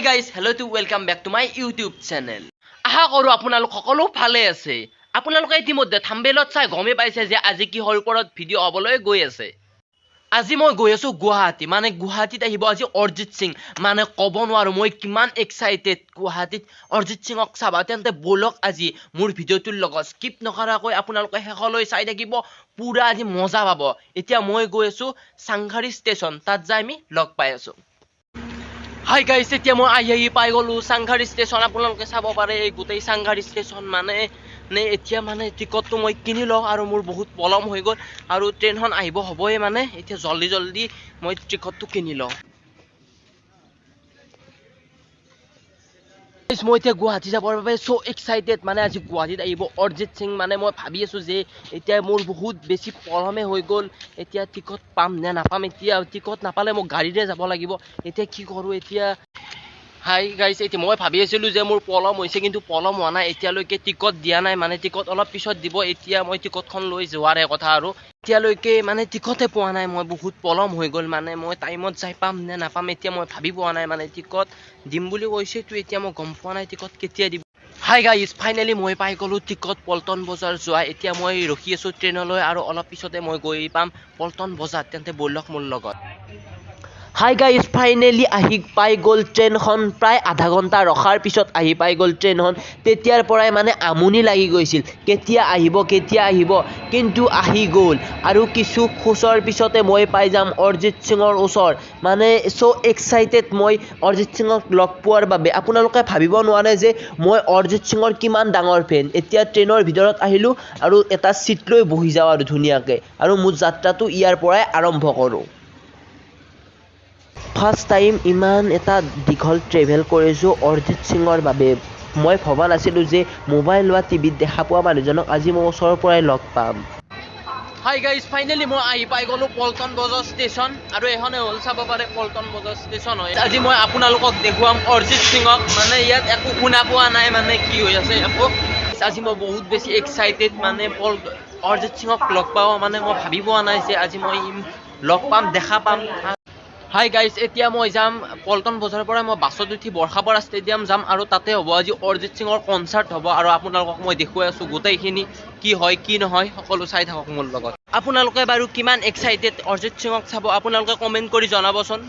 Guys, hello to welcome back to my YouTube channel. আশা কৰোঁ আপোনালোক সকলো ভালে আছে। আপোনালোকে ইতিমধ্যে থাম্বনেইলত চাই গমেই পাইছে যে আজি কিহৰ ওপৰত ভিডিঅ' হ'বলৈ গৈ আছে। আজি মই গৈ আছো গুৱাহাটী, মানে গুৱাহাটীত আহিব আজি অৰিজিত সিং। মানে ক'ব নোৱাৰো মই কিমান এক্সাইটেড গুৱাহাটীত অৰিজিত সিঙক চাবা। তেন্তে ব'লক, আজি মোৰ ভিডিঅ'টোৰ লগত স্কিপ নকৰাকৈ আপোনালোকে শেষলৈ চাই থাকিব, পুৰা আজি মজা পাব। এতিয়া মই গৈ আছো চাংসাৰি ষ্টেচন, তাত যাই আমি লগ পাই আছো। হাই গাইছ, এতিয়া মই আহি আহি পাই গ'লো চাংসাৰি ষ্টেচন। আপোনালোকে চাব পাৰে এই গোটেই চাংসাৰি ষ্টেচন। মানে নে এতিয়া মানে টিকটটো মই কিনি লওঁ আৰু মোৰ বহুত পলম হৈ গ'ল আৰু ট্ৰেইনখন আহিব হ'বই। মানে এতিয়া জল্দি জল্দি মই টিকটটো কিনি লওঁ। Guys, মই এতিয়া গুৱাহাটী যাবৰ বাবে চ' এক্সাইটেড। মানে আজি গুৱাহাটীত আহিব অৰিজিত সিং। মানে মই ভাবি আছোঁ যে এতিয়া মোৰ বহুত বেছি পলমে হৈ গ'ল, এতিয়া টিকট পাম নে নাপাম? এতিয়া টিকট নাপালে মই গাড়ীৰে যাব লাগিব। এতিয়া কি কৰোঁ এতিয়া? হাই গাইছ, এতিয়া মই ভাবি আছিলোঁ যে মোৰ পলম হৈছে, কিন্তু পলম হোৱা নাই। এতিয়ালৈকে টিকট দিয়া নাই, মানে টিকট অলপ পিছত দিব। এতিয়া মই টিকটখন লৈ যোৱাৰে কথা আৰু এতিয়ালৈকে মানে টিকটে পোৱা নাই। মই বহুত পলম হৈ গ'ল, মানে মই টাইমত যাই পাম নে নাপাম এতিয়া মই ভাবি পোৱা নাই। মানে টিকট দিম বুলি কৈছেতো, এতিয়া মই গম পোৱা নাই টিকট কেতিয়া দিব। হাই গাইজ, ফাইনেলি মই পাই গ'লোঁ টিকট পল্টন বজাৰ যোৱা। এতিয়া মই ৰখি আছোঁ ট্ৰেইনলৈ আৰু অলপ পিছতে মই গৈ পাম পল্টন বজাৰ। তেন্তে ব'লক মোৰ লগত। হাই গাইজ, ফাইনেলি আহি পাই গ'ল ট্ৰেইনখন। প্ৰায় আধা ঘণ্টা ৰখাৰ পিছত আহি পাই গ'ল ট্ৰেইনখন। তেতিয়াৰ পৰাই মানে আমনি লাগি গৈছিল, কেতিয়া আহিব, কেতিয়া আহিব, কিন্তু আহি গ'ল আৰু কিছু খোজৰ পিছতে মই পাই যাম অৰিজিত সিঙৰ ওচৰ। মানে চ' এক্সাইটেড মই অৰিজিত সিঙক লগ পোৱাৰ বাবে। আপোনালোকে ভাবিব নোৱাৰে যে মই অৰিজিত সিঙৰ কিমান ডাঙৰ ফেন। এতিয়া ট্ৰেইনৰ ভিতৰত আহিলোঁ আৰু এটা ছিট লৈ বহি যাওঁ আৰু ধুনীয়াকৈ আৰু মোৰ যাত্ৰাটো ইয়াৰ পৰাই আৰম্ভ কৰোঁ। ফাৰ্ষ্ট টাইম ইমান এটা দীঘল ট্ৰেভেল কৰিছোঁ অৰিজিত সিঙৰ বাবে। মই ভবা নাছিলোঁ যে মোবাইল বা টিভিত দেখা পোৱা মানুহজনক আজি মই ওচৰৰ পৰাই লগ পাম। হাই গাইজ, ফাইনেলি মই আহি পাই গ'লো পল্টন বজাৰ ষ্টেচন আৰু এইখনে হ'ল, চাব পাৰে, পল্টন বজাৰ ষ্টেচন হয়। আজি মই আপোনালোকক দেখুৱাম অৰিজিত সিঙক। মানে ইয়াত একো শুনা পোৱা নাই, মানে কি হৈ আছে একো। আজি মই বহুত বেছি এক্সাইটেড, মানে অৰিজিত সিঙক লগ পাওঁ। মানে মই ভাবি পোৱা নাই যে আজি মই লগ পাম, দেখা পাম। হাই গাইজ, এতিয়া মই যাম পল্টন বজাৰৰ পৰা মই বাছত উঠি বৰ্ষাপাৰা ষ্টেডিয়াম যাম আৰু তাতে হ'ব আজি অৰিজিত সিঙৰ কনচাৰ্ট হ'ব আৰু আপোনালোকক মই দেখুৱাই আছোঁ গোটেইখিনি কি হয় কি নহয়, সকলো চাই থাকক মোৰ লগত। আপোনালোকে বাৰু কিমান এক্সাইটেড অৰিজিত সিঙক চাব, আপোনালোকে কমেণ্ট কৰি জনাবচোন।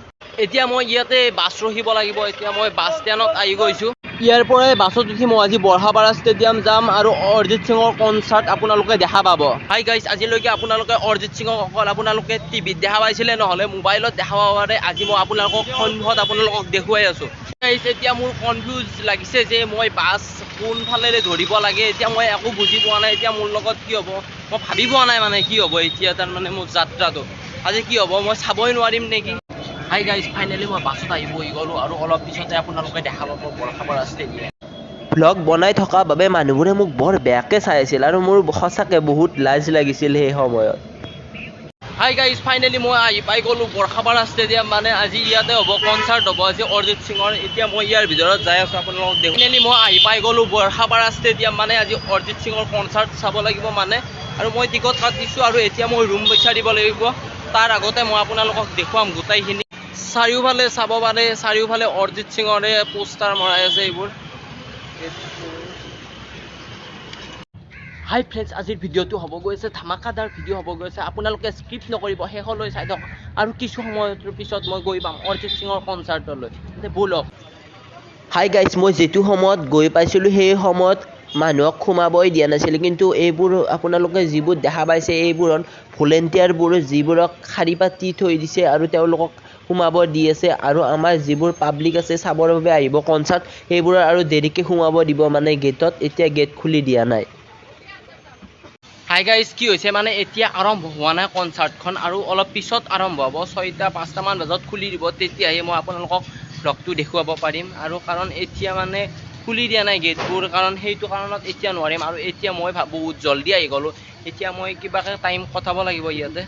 এতিয়া মই ইয়াতে বাছ ৰখিব লাগিব। এতিয়া মই বাছ ষ্টেণ্ডত আহি গৈছোঁ। ইয়াৰ পৰাই বাছত উঠি মই আজি বৰ্ষাপাৰা ষ্টেডিয়াম যাম আৰু অৰিজিত সিঙৰ কনচাৰ্ট আপোনালোকে দেখা পাব। হাই গাইজ, আজিলৈকে আপোনালোকে অৰিজিত সিঙক অকল আপোনালোকে টিভিত দেখা পাইছিলে, নহ'লে মোবাইলত দেখা পাব পাৰে। আজি মই আপোনালোকক সন্মুখত আপোনালোকক দেখুৱাই আছোঁ। গাইজ, এতিয়া মোৰ কনফিউজ লাগিছে যে মই বাছ কোনফালেৰে ধৰিব লাগে। এতিয়া মই একো বুজি পোৱা নাই। এতিয়া মোৰ লগত কি হ'ব মই ভাবি পোৱা নাই। মানে কি হ'ব এতিয়া, তাৰমানে মোৰ যাত্ৰাটো আজি কি হ'ব, মই চাবই নোৱাৰিম নেকি? হাই গাইজ, ফাইনেলি মই বাছত আহি বহি গ'লোঁ আৰু অলপ পিছতে আপোনালোকে দেখা পাব বৰ্ষাপাৰা ষ্টেডিয়াম। ভ্লগ বনাই থকা বাবে মানুহবোৰে মোক বৰ বেয়াকৈ চাই আছিল আৰু মোৰ সঁচাকৈ বহুত লাজ লাগিছিল সেই সময়ত। হাই গাইজ, ফাইনেলি মই আহি পাই গ'লোঁ বৰ্ষাপাৰা ষ্টেডিয়াম। মানে আজি ইয়াতে হ'ব কনচাৰ্ট হ'ব আজি অৰিজিত সিঙৰ। এতিয়া মই ইয়াৰ ভিতৰত যাই আছোঁ, আপোনালোকক দেখো। ফাইনেলি মই আহি পাই গ'লোঁ বৰ্ষাপাৰা ষ্টেডিয়াম। মানে আজি অৰিজিত সিঙৰ কনচাৰ্ট চাব লাগিব মানে আৰু মই টিকট কাটিছোঁ আৰু এতিয়া মই ৰুম বিচাৰিব লাগিব। তাৰ আগতে মই আপোনালোকক দেখুৱাম গোটেইখিনি। চাৰিওফালে চাব পাৰে, চাৰিওফালে অৰিজিত সিঙৰে পোষ্টাৰ মৰাই আছে এইবোৰ। হাই ফ্ৰেণ্ডছ, আজিৰ ভিডিঅ'টো হ'ব গৈ আছে ধামাকাদাৰ ভিডিঅ' হ'ব গৈ আছে। আপোনালোকে স্কিপ নকৰিব, শেষলৈ চাই থাকক আৰু কিছু সময়ৰ পিছত মই গৈ পাম অৰিজিত সিঙৰ কনচাৰ্টলৈ। তেন্তে ব'লক। হাই গাইজ, মই যিটো সময়ত গৈ পাইছিলোঁ সেই সময়ত মানুহক সোমাবই দিয়া নাছিল। কিন্তু এইবোৰ আপোনালোকে যিবোৰ দেখা পাইছে, এইবোৰত ভলেণ্টিয়াৰবোৰ, যিবোৰক শাৰী পাতি থৈ দিছে আৰু তেওঁলোকক সোমাব দি আছে। আৰু আমাৰ যিবোৰ পাব্লিক আছে, চাবৰ বাবে আহিব কনচাৰ্ট, সেইবোৰৰ আৰু দেৰিকৈ সোমাব দিব। মানে গেটত এতিয়া গেট খুলি দিয়া নাই। হাই গাইজ, কি হৈছে মানে এতিয়া আৰম্ভ হোৱা নাই কনচাৰ্টখন আৰু অলপ পিছত আৰম্ভ হ'ব। 6টা 5টামান বজাত খুলি দিব, তেতিয়াহে মই আপোনালোকক ভ্লগটো দেখুৱাব পাৰিম। আৰু কাৰণ এতিয়া মানে খুলি দিয়া নাই গেটবোৰ, কাৰণ সেইটো কাৰণত এতিয়া নোৱাৰিম। আৰু এতিয়া মই বহুত জল্দি আহি গ'লোঁ। এতিয়া মই কিবাকৈ টাইম কটাব লাগিব ইয়াতে।